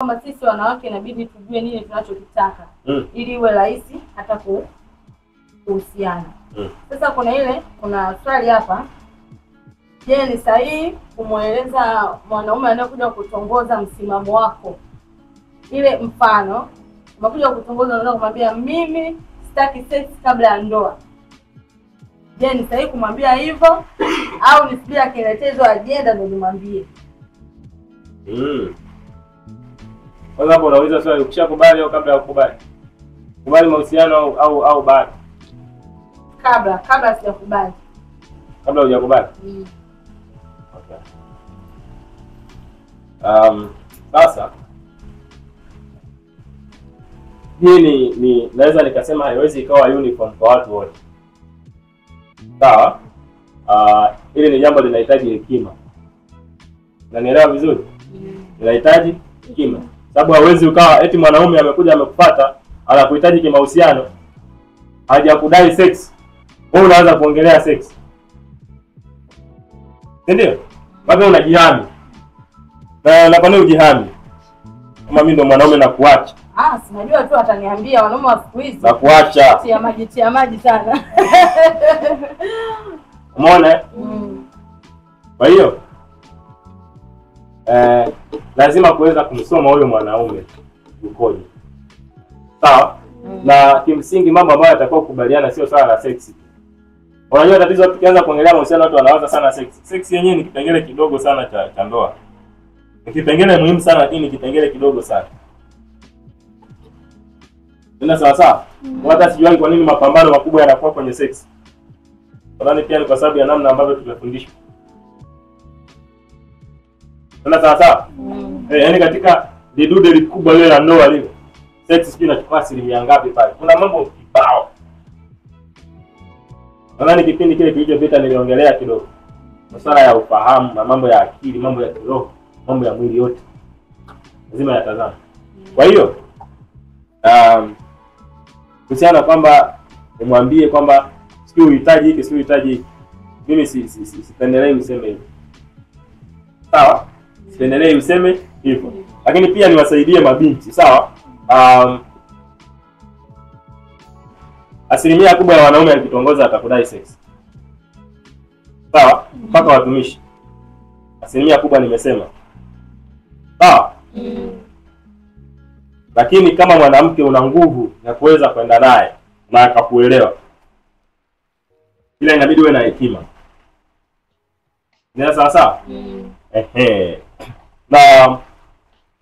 Kwamba sisi wanawake inabidi tujue nini tunachokitaka ili iwe rahisi hata kuhusiana. Sasa kuna swali hapa. Je, ni sahihi kumueleza mwanaume anayekuja kutongoza msimamo wako? Ile mfano, unakuja kutongoza unaweza kumwambia mimi sitaki sex kabla ya ndoa. Je, ni sahihi kumwambia hivyo au nisubiri akiletezwa agenda ndio nimwambie? Kwanza hapo unauliza swali, ukishakubali au kabla ya kukubali? Kubali mahusiano au baada? Kabla sijakubali. Kabla hujakubali? Okay. Sasa hii ni naweza nikasema haiwezi ikawa uniform kwa watu wote. Sawa? Hili ni jambo linahitaji hekima. Unanielewa vizuri? Linahitaji hekima. Sababu hauwezi ukawa eti mwanaume amekuja amekufuata anakuhitaji kimahusiano, hajakudai sex, wewe unaanza kuongelea sex. Ndio? Wapi unajihami? Na kwa nini ujihami? Kama mimi ndo mwanaume nakuacha. Sinajua tu ataniambia wanaume wa siku hizi. Nakuacha. Tia maji sana. Umeona? Kwa hiyo lazima kuweza kumsoma huyo mwanaume ukoje. Sawa? Na kimsingi mambo ambayo yatakuwa kukubaliana sio swala la sex. Unajua tatizo tukianza kuongelea mahusiano watu wanawaza sana sex. Sex yenyewe ni kipengele kidogo sana cha ndoa. Ni kipengele muhimu sana lakini ni kipengele kidogo sana. Ndio sawa sawa. Hata sijui kwa nini mapambano makubwa yanakuwa kwenye sex. Nadhani pia ni kwa sababu ya namna ambavyo tumefundishwa. Ndio sawa sawa. Yaani katika lidude likubwa lile la ndoa lile, sex sijui inachukua asilimia ngapi pale. Kuna mambo kibao. Nadhani kipindi kile kilichopita niliongelea kidogo masuala ya ufahamu na mambo ya akili, mambo ya kiroho, mambo ya mwili yote lazima yatazame. Kwa hiyo kuhusiana kwamba nimwambie kwamba sio uhitaji hiki, sio uhitaji hiki, mimi sipendelei useme hivyo. Sawa? Sipendelei useme hivyo. Lakini pia niwasaidie mabinti, sawa? Asilimia kubwa ya wanaume akitongoza atakudai sex. Sawa? Mpaka watumishi. Asilimia kubwa nimesema. Sawa? Lakini kama mwanamke una nguvu ya kuweza kwenda naye na akakuelewa, ila inabidi uwe na hekima. Ni sawa sawa? Ehe. Na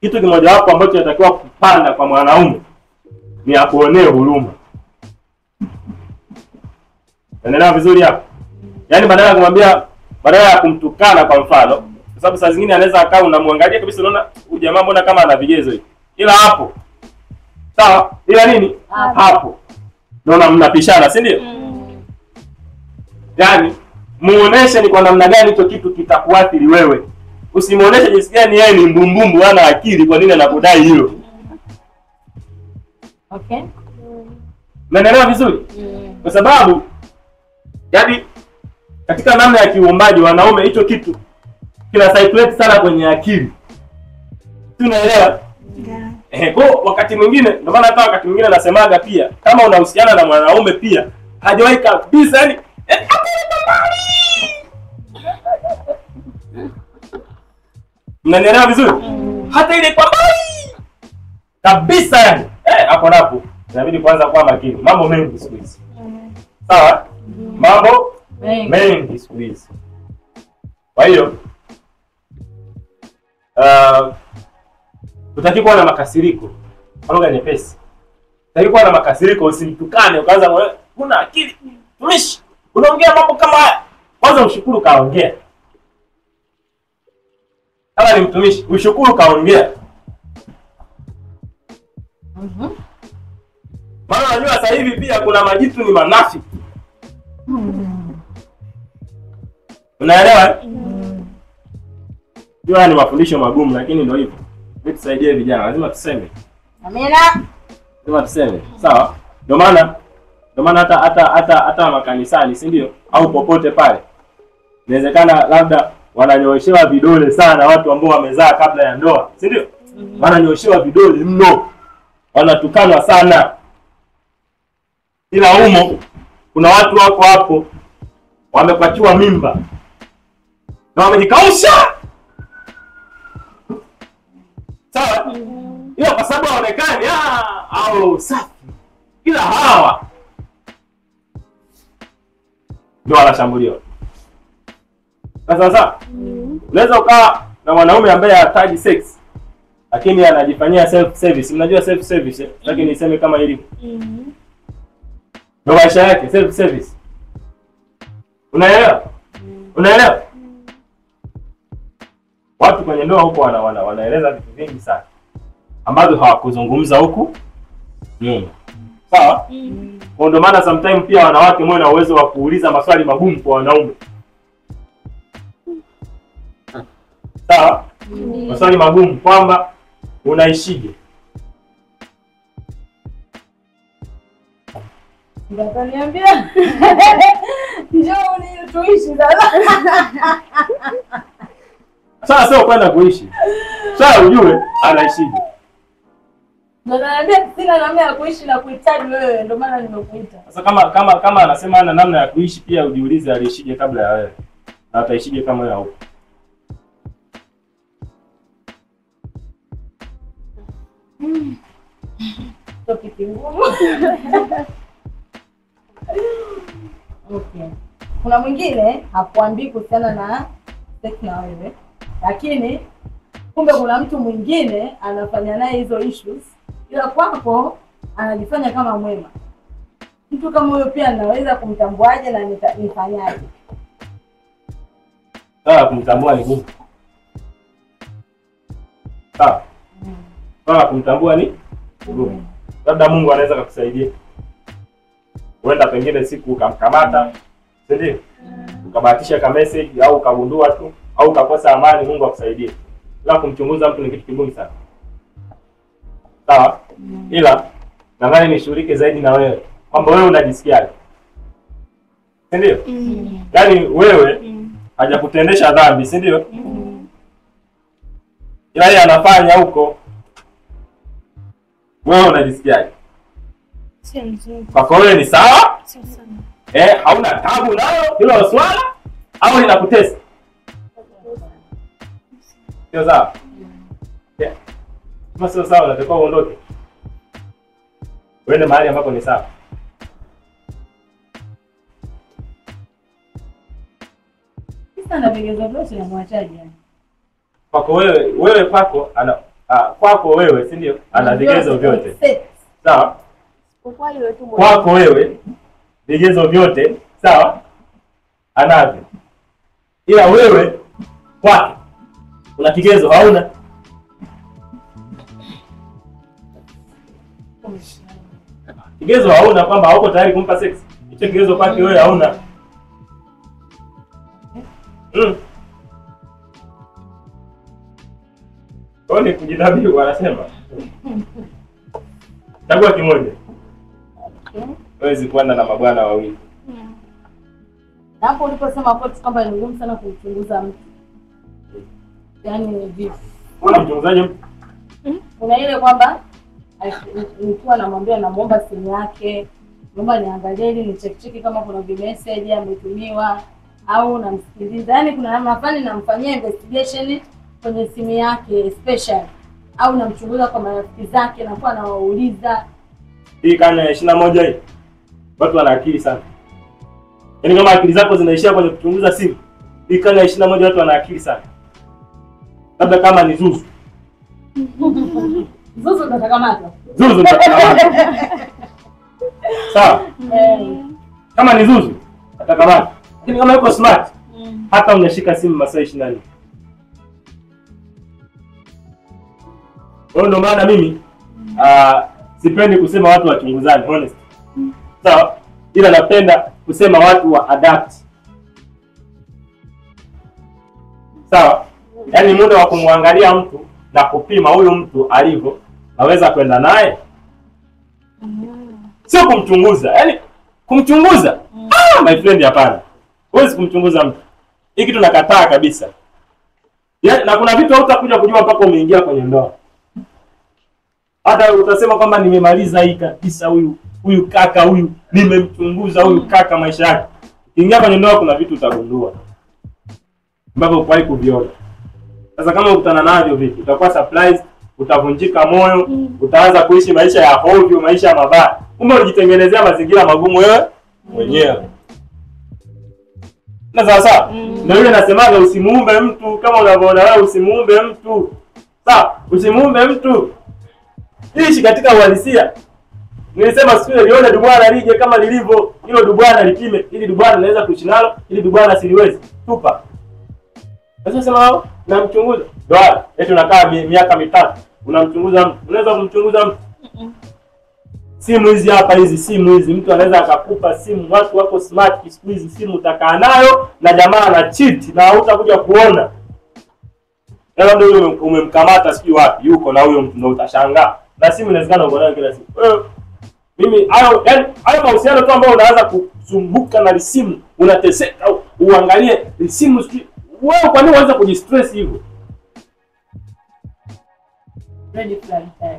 kitu kimoja wapo ambacho inatakiwa kupanda kwa mwanaume ni akuonee huruma. Unaelewa vizuri hapo? Yaani badala ya kumwambia, badala ya kumtukana kwa mfano, kwa sababu saa zingine anaweza akawa unamwangalia kabisa unaona huyu jamaa mbona kama ana vigezo hivi. Ila hapo. Sawa? Ila nini? Hapo. Naona mnapishana, si ndio? Yaani muoneshe ni kwa namna gani hicho kitu kitakuathiri wewe. Usimuoneshe jinsi gani yeye ni mbumbumbu hana akili kwa nini anakudai hilo. Okay. Unaelewa vizuri? Kwa sababu yaani katika namna ya kiuumbaji wanaume hicho kitu kina circulate sana kwenye akili. Tunaelewa? Kwa wakati mwingine ndio maana hata wakati mwingine nasemaga pia kama unahusiana na mwanaume pia hajawahi kabisa yani mnanielewa vizuri? Hata ile kwa mbali kabisa yani. Hapo napo inabidi kwanza kuwa makini. Mambo mengi siku hizi. Sawa? Mambo mengi siku hizi. Kwa hiyo utaki kuwa na makasiriko. Kwa lugha nyepesi. Utaki kuwa na makasiriko, usimtukane ukaanza huna akili. Tumishi, unaongea mambo kama haya. Kwanza ushukuru kaongea. Kama ni mtumishi, ushukuru kaongea. Maana unajua sasa hivi pia kuna majitu ni manafiki. Unaelewa? Hiyo ni mafundisho magumu lakini ndio hivyo. Tusaidie vijana, lazima tuseme. Amina. Lazima tuseme. Sawa? Ndio maana hata makanisani, si ndio? Au popote pale. Inawezekana labda wananyooshewa vidole sana watu ambao wamezaa kabla ya ndoa, si ndio? Wananyoshewa vidole mno. Wanatukanwa sana. Ila humo kuna watu wako hapo wamepatiwa mimba na wamejikausha. Sawa? Ila kwa sababu haonekani au safi. Ila hawa ndio wanashambuliwa. Sasa unaweza ukawa na mwanaume ambaye hataji sex lakini anajifanyia self service. Mnajua self service eh? Lakini niseme kama ilivyo. Ndio maisha yake self service. Unaelewa? Unaelewa? Watu kwenye ndoa huko wanaeleza vitu vingi sana ambavyo hawakuzungumza huku nyuma. Sawa? Kwa ndio maana sometimes pia wanawake mwe na uwezo wa kuuliza maswali magumu kwa wanaume. Sawa? Maswali magumu kwamba unaishije? Ndio njoo tuishi sasa. Sasa sio kwenda kuishi. Sasa ujue anaishije. Ndio naambia sina namna ya kuishi na kuhitaji wewe, ndio maana nimekuita. Sasa kama anasema ana namna ya kuishi, pia ujiulize aliishije kabla ya wewe. Na ataishije kama wewe haupo. Topic ngumu. Okay. Kuna mwingine hakuambii kuhusiana na sex na wewe, lakini kumbe kuna mtu mwingine anafanya naye hizo issues, ila kwako anajifanya kama mwema. Mtu kama huyo pia anaweza kumtambuaje na nifanyaje? Kumtambua ni ngumu. Sawa. Kumtambua ni ngumu. Labda Mungu anaweza kukusaidia. Huenda pengine siku ukamkamata, si ndio? Ukabahatisha ka message au ukagundua tu au ukakosa amani, Mungu akusaidie. Ila kumchunguza mtu ni kitu kigumu sana. Sawa? Ila nadhani nishughulike zaidi na wewe kwamba wewe unajisikiaje. Si ndio? Yaani wewe hajakutendesha dhambi, si ndio? Ila yeye anafanya huko. Wewe unajisikiaje? Sio mzuri. Kwa wewe ni sawa? Sio sana. Hauna tabu nayo hilo swala au linakutesa? Sio sawa. Yeah. Kama sio sawa unatakiwa uondoke. Uende mahali ambapo ni sawa. Sasa na vigezo vyote na mwachaji yani. Kwako wewe, wewe kwako ana kwako wewe, si ndio? Ana vigezo vyote. Sawa? Kwako wewe vigezo vyote, sawa? Anavyo. Ila wewe kwake una kigezo hauna. Kigezo hauna kwamba hauko tayari kumpa sex. Hicho kigezo kwake wewe hauna. Kwa nini kujidhabihu wanasema? Chagua kimoja. Huwezi kwenda na mabwana wawili. Na hapo uliposema hapo kwamba ni ngumu sana kumchunguza mtu. Yaani ni vipi? Unamchunguzaje mtu? Kuna ile kwamba nikiwa namwambia namuomba simu yake, naomba niangalie ili nicheck kama kuna message ametumiwa au namsikiliza. Yaani kuna namna fulani namfanyia investigation kwenye simu yake special au namchunguza kwa marafiki zake na kwa nawauliza. Hii karne ya 21 hii watu wana akili sana. Yaani kama akili zako zinaishia kwenye kuchunguza simu, hii karne ya 21 watu wana akili sana. Labda kama ni Zuzu. Zuzu ndo atakamatwa. Zuzu ndo atakamatwa. Sawa? Kama ni Zuzu atakamatwa. Lakini kama yuko smart, hata unashika simu masaa 24. Kwa ndio maana mimi sipendi kusema watu wachunguzane, honest. Sawa? Ila napenda kusema watu wa adapt. Sawa? Yaani muda wa kumwangalia mtu na kupima huyu mtu alivyo, naweza kwenda naye. Sio kumchunguza. Yaani kumchunguza? My friend, hapana. Huwezi kumchunguza mtu. Hiki tunakataa kabisa. Yaani na kuna vitu hautakuja kujua mpaka umeingia kwenye ndoa. Hata utasema kwamba nimemaliza hii kabisa, huyu kaka huyu nimemchunguza huyu kaka maisha yake. Ukiingia kwenye ndoa kuna vitu utagundua ambavyo hukuwahi kuviona. Sasa kama ukutana navyo vipi? Utakuwa surprised, utavunjika moyo, utaanza kuishi maisha ya hovyo, maisha mabaya. Kumbe unajitengenezea mazingira magumu wewe mwenyewe. Na sawa. Na yule anasemaga usimuumbe mtu kama unavyoona wewe, usimuumbe mtu. Sawa, usimuumbe mtu. Ishi katika uhalisia. Nilisema siku ile lione dubwana lije kama lilivyo, hilo dubwana lipime, ili dubwana naweza kuishi nalo, ili dubwana siliwezi. Tupa. Sasa sema namchunguza. Ndio, eti unakaa miaka 3 unamchunguza mtu. Unaweza kumchunguza mtu? Simu hizi hapa hizi, simu hizi mtu anaweza akakupa simu, watu wako smart siku hizi, simu utakaa nayo na jamaa ana cheat na hutakuja kuona. Labda yule umemkamata sijui wapi yuko na huyo mtu, ndio utashangaa. Na simu inawezekana uko nayo kila siku. Mimi hayo yani hayo mahusiano tu ambayo unaanza kusumbuka na simu, unateseka, uangalie simu sijui. Wewe kwa nini uanze kujistress hivyo?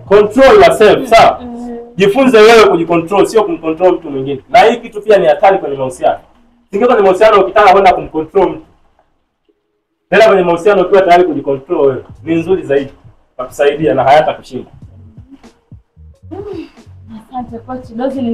Control yourself, sawa? Jifunze wewe kujicontrol, sio kumcontrol mtu mwingine. Na hii kitu pia ni hatari kwenye mahusiano. Singekuwa kwenye mahusiano ukitaka kwenda kumcontrol mtu. Tena kwenye mahusiano ukiwa tayari kujicontrol wewe, ni nzuri zaidi. Takusaidia na hayatakushinda. Asante coach, dozi ni